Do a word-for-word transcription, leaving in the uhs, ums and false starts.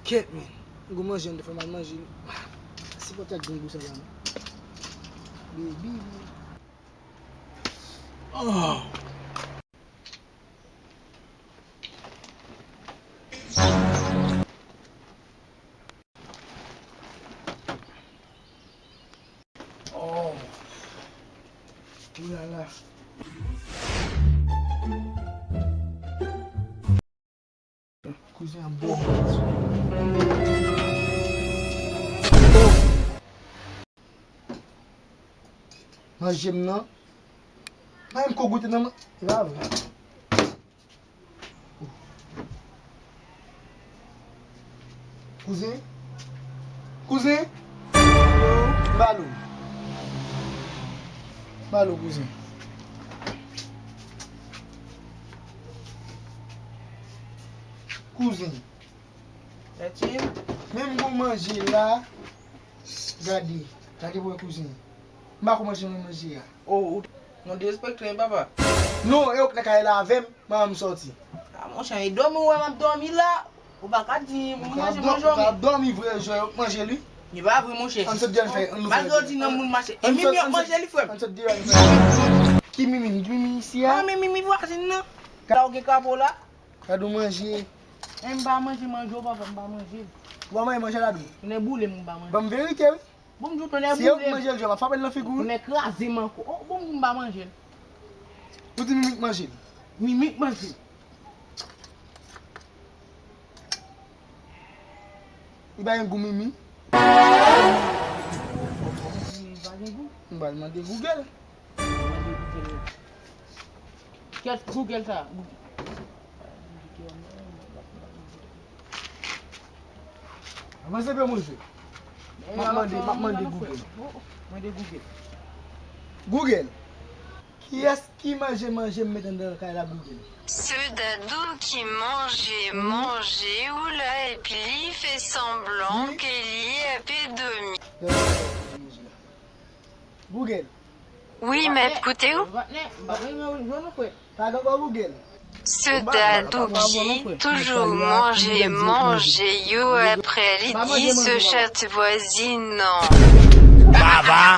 Kèt, men. M gon manje anndan, fò m al manje. Se pa tèt grenn gou sa la, non. Baby. Oh. Oh. Oulala. Kouzen an bon. Oh. Manje m nan. Pa menm ko goute nan man. E pa vre. Kouzen? Kouzen? M ba l ou. M ba l ou, kouzen. Kouzen. Menm gon manje la. Gade. Gade pou wè, kouzen. M pa kòmanse nan manje a. Oh, ou, nou derespekte, wi, papa. Non, e ou k nan kay la avè m, manman m sòti. Ah, monchè, e dòmi ou wè m ap dòmi la. Ou pa ka di m manje, manje. Ou ka dòmi vre, jwe, ou manje li. Li pa vre, monchè. Ann sot di ann fè, ann nou fè. Malgre ou di nan moun mache. E Mimi ap manje li, frè m. Ann sot di ann fè. Ki Mimi? Mimi isi a? Ah, men Mimi vwazin nan. Ka ou gen kapo la? Gade ou manje. E m pa manje, manje w, papa, m pa manje. Ou pa manje manje la, dou? Tounen boule m, m pa manje. Ban m verite, wi. Bon, m di w tounen boule m. Si yo manje l, jwe, m ap frape l nan figi w. Tounen kraze m ankò. Oh, bon, m pa manje l. Ou di Mimi k manje l? Mimi k manje l. Li pa gen gou, Mimi. Li pa gen gou? M pral mande Google. Kèt Google sa. Avanse pye mwen jwe. M ap mande, m ap mande Google. Mande Google. Google. Kiyès ki manje manje m met anndan kay la, Google? Se Dadou ki manje manje ou la epi li fè sanblan ke li ap dòmi. Google. Wi, m ap koute w. Se Dadou ki toujou manje manje yo apre li di se chat vwazin nan. Baba!